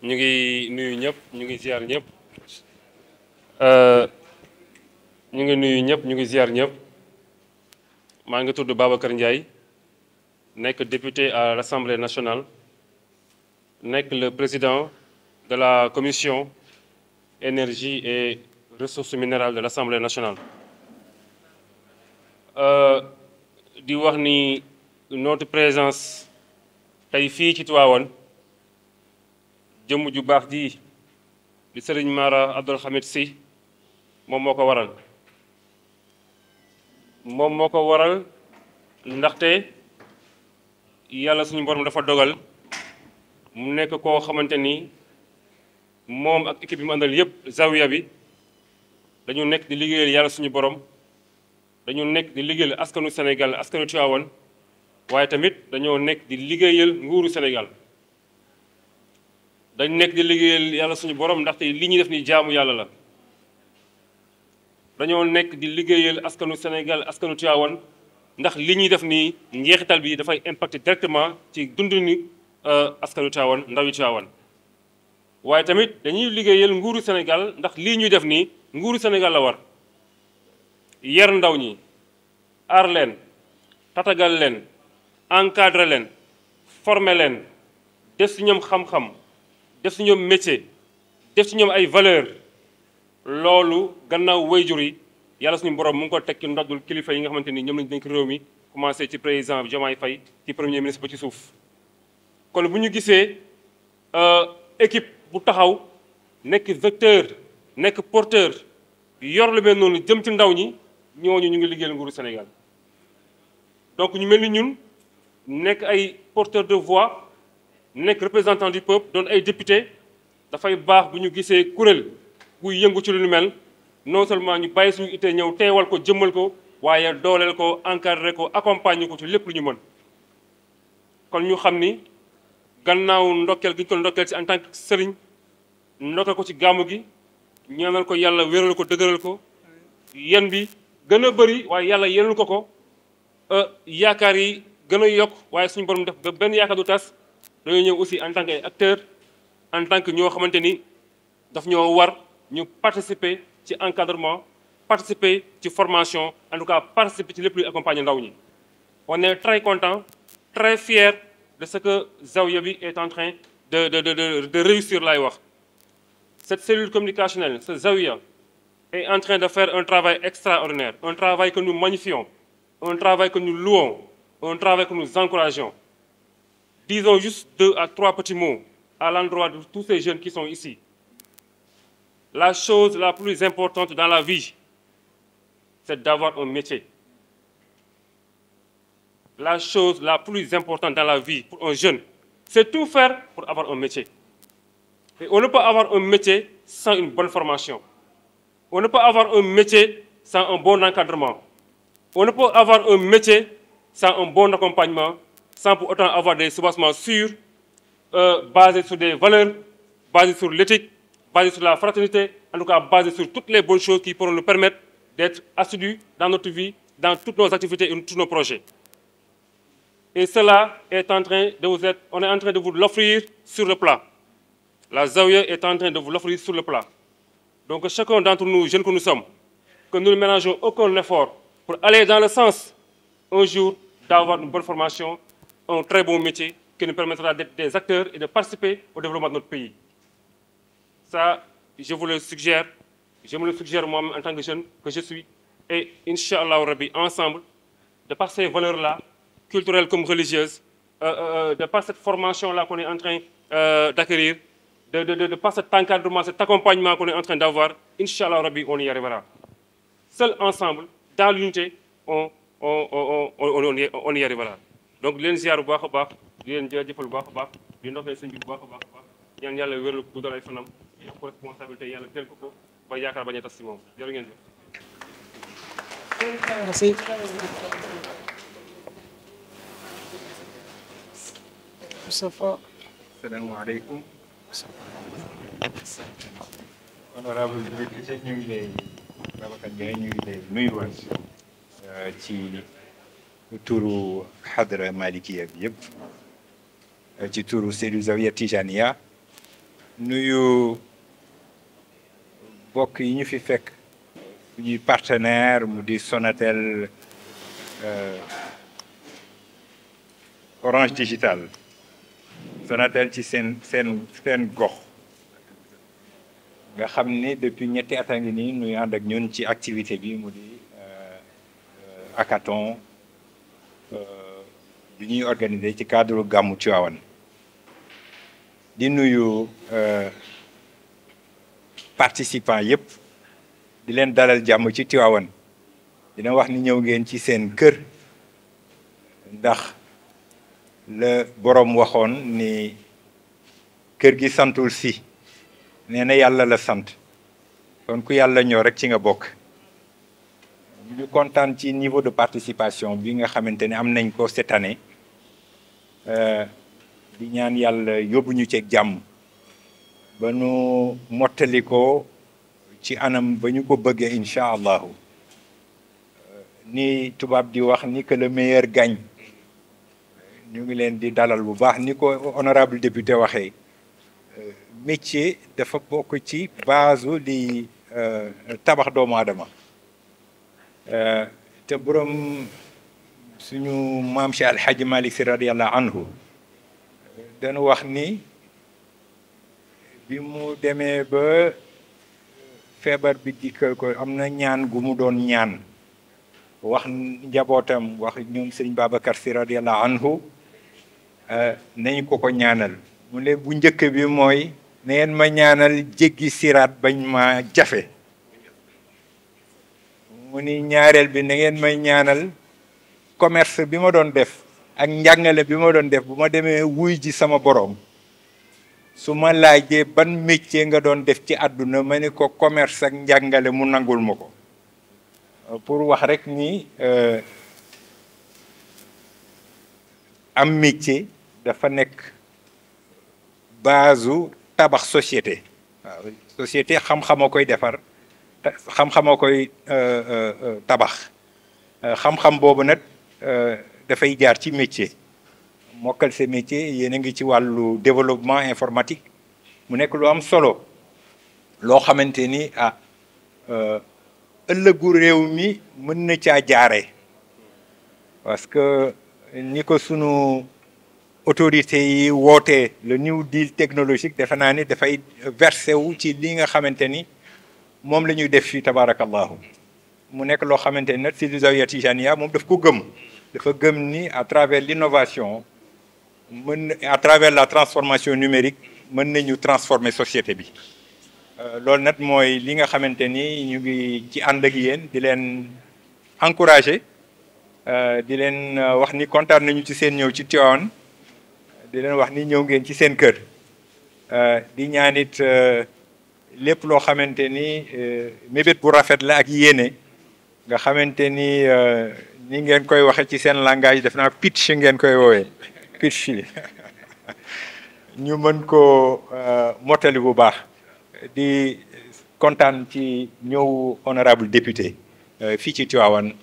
ñu ngi nuyu ñëpp ñu ngi ziar ñëpp ñu ngi nuyu ñëpp ñu ngi ziar ñëpp maa ngi tudd Babacar Ndiaye nekk député à l'Assemblée nationale nekk le président de la commission énergie et ressources minérales de l'Assemblée nationale. di wax ni notre présence tey fii ci Tivaouane jëmm ju baax ji di Serigne Mara Abdoul Hamid Sy moom moo ko waral ndaxte yàlla suñu borom dafa dogal mu nekk koo xamante ni moom ak équipe bi mu àndal yépp zawiya bi dañu nekk di liggéeyal yàlla suñu borom dañu nekk di liggéeyal askanu Sénégal askanu Tivaouane waaye tamit dañoo nekk di liggéeyal nguuru Sénégal dañ nekk di liggéeyal yàlla suñu borom ndaxte li ñuy def ni jaamu yàlla la dañoo nekk di liggéeyal askanu Sénégal askanu Tivaouane ndax li ñuy def nii njeexital bi dafay impacter directement ci dundinu askanu Tivaouane ndawi Tivaouane waaye tamit dañuy liggéeyal nguuru Sénégal ndax lii ñuy def nii nguuru Sénégal la war yar ndaw ñi aar leen tatagal leen encadrer leen former leen def ci ñoom xam-xam def ci ñoom métier def ci ñoom ay valeur loolu gannaaw wayjur yi yàlla suñu borom mu ngi ko teg ci ndoddul kilifa yi nga xamante ni ñoom lañu dénk réew mi commencé ci président Diomaye Faye ci premier ministre ba ci suuf kon bu ñu gisee équipe bu taxaw nekk vecteur nekk porteur yor lu mel noonu jëm ci ndaw ñi ñooñu ñu ngi liggéeyal nguuru Sénégal donc ñu mel ni ñun nekk ay porteur de voix nekk représentant du peuple doon ay député dafay baax bu ñu gisee kuréel buy yëngu ci lu ñu mel non seulement ñu bàyyi suñu ittee ñëw teewal ko jëmmal ko waaye dooleel ko encadré ko accompagner ko ci lépp lu ñu mën kon ñu xam ni gannaaw ndokkeel gi ñu ko ndokkeel ci en tant que sëriñ ndokkeel ko ci gàmmu gi ñaanal ko yàlla wéral ko dëgëral ko yen bi gën a bëri waaye yàlla yenul ko yaakaar yi gën a yokk waaye suñu borom def ba benn yaakaar du tas dañoo ñëw aussi en tant que acteur en tant que ñoo xamante ni daf ñoo war ñu participer ci encadrement participer ci formation en tout cas participer ci lépp luy accompagner ndaw ñi. On est très content très fier de ce que Zawiya bi est en train de réussir laay wax. Cette cellule communicationnelle, ce Zawiya, est en train de faire un travail extraordinaire, un travail que nous magnifions, un travail que nous louons, un travail que nous encourageons. Disons juste 2 à 3 petits mots à l'endroit de tous ces jeunes qui sont ici. La chose la plus importante dans la vie, c'est d'avoir un métier. La chose la plus importante dans la vie pour un jeune, c'est tout faire pour avoir un métier. Et on ne peut avoir un métier sans une bonne formation. On ne peut avoir un métier sans un bon encadrement. On ne peut avoir un métier sans un bon accompagnement, sans pour autant avoir des soubassements sûrs, basés sur des valeurs, basés sur l'éthique, basés sur la fraternité, en tout cas basés sur toutes les bonnes choses qui pourront nous permettre d'être assidus dans notre vie, dans toutes nos activités et tous nos projets. Et cela est en train de vous être, on est en train de vous l'offrir sur le plat. La Zawiya est en train de vous l'offrir sur le plat. Donc chacun d'entre nous, jeunes que nous sommes, que nous ne ménageons aucun effort pour aller dans le sens, un jour, d'avoir une bonne formation, un très bon métier qui nous permettra d'être des acteurs et de participer au développement de notre pays. Ça, je vous le suggère, je me le suggère moi-même en tant que jeune que je suis. Et Inch'Allah Rabbi, ensemble, de par ces valeurs-là, culturelles comme religieuses, de par cette formation-là qu'on est en train d'acquérir, de par cet encadrement, cet accompagnement qu'on est en train d'avoir, Inch'Allah Rabbi, on y arrivera. Seuls ensemble, dans l'unité, on y arrivera. Donc, leen ziar bu baax a baax di leen jaajëfal bu baax a baax di ndokkee sëñ bi bu baax a baax a baax ñaan yàlla wéral ko guddal ay fanam jox ko responsabilité yàlla teel ko ba yaakaar bañ a tas si moom jërë ngeen jëf. Merci. Moustapha. Salaamaaleykum. Honorable député ñu ngi lay Babacar Ndiaye ñu ngi lay nuyuwaat ci turu xadra malikiya bi yëpp ci turu cellule Zawiya Tijaniya nuyu bokk yi ñu fi fekk ñuy partenaire mu di Sonatel Orange Digital Sonatel ci seen gox nga xam ni depuis ñetti at a ngi nii nuy ànd ak ñun ci activité bi mu di hackathon bi ñuy organiser ci cadre gàmmu Tivaouane di nuyu participants yëpp di leen dalal jàmm ci Tivaouane dina wax ni ñëw ngeen ci seen kër ndax la boroom waxoon ni kër gi santul si nee na yàlla la sant kon ku yàlla ñoo rek ci nga bokk ñu kontaan ci niveau de participation bi nga xamante ne am nañ ko cette année di ñaan yàlla yóbbu ñu ceeg jàmm ba nu mottali ko ci anam ba ñu ko bëggee incha allahu ni tubaab di wax ni que le meilleur gagne ñu ngi leen di dalal bu baax ni ko honorable député waxee métier dafa bokk ci base li tabax doomu aadama te borom suñu maam Cheikh Al Hadji Malick Sy radiyallahu anhu dañu wax ni bi mu demee ba feebar bi dikkal ko am na ñaan gu mu doon ñaan wax njabootam wax ñoom sëñ Babacar Sy radiyallahu anhu nañ ko ñaanal mu ne bu njëkk bi mooy na ngeen ma ñaanal jéggi siraat bañ ma jafe mu ni ñaareel bi na ngeen may ñaanal commerce bi ma doon def ak njàngale bi ma doon def bu ma demee wuy ji sama boroom su ma laajee ban métier nga doon def ci àdduna ma ni ko commerce ak njàngale mu nangul ma ko pour wax rek ni am métier dafa nekk base tabax société waaw société xam-xama koy defar xam-xama koy tabax xam-xam boobu nag dafay jaar ci métier mokkal sa métier yéen a ngi ci wàllu développement informatique mu nekk lu am solo loo xamante ni ëllëgu réew mi mën na caa jaare parce que ni ko sunu autorités yi wootee le new deal technologique defe naa ni dafay versé wu ci li nga xamante ni moom la ñuy def fii tabarakallahu mu nekk loo xamante ni nag si Zawiya Tijaniya moom daf ko gëm dafa gëm ni à travers l'innovation à travers la transformation numérique mën nañu transformer société bi loolu nag mooy li nga xamante ni ñu ngi ci ànd ak yéen di leen encourager di leen wax ni kontaan nañu ci seen ñëw ci Tivaouane di leen wax ni ñëw ngeen ci seen kër di ñaanit lépp loo xamante ni mébét bu rafet la ak yéene nga xamante ni ni ngeen koy waxe ci seen langage def naa pitch ngeen koy woowee pitch ñu mën ko mottali bu baax di kontaan ci ñëw honorable député fii ci Tivaouane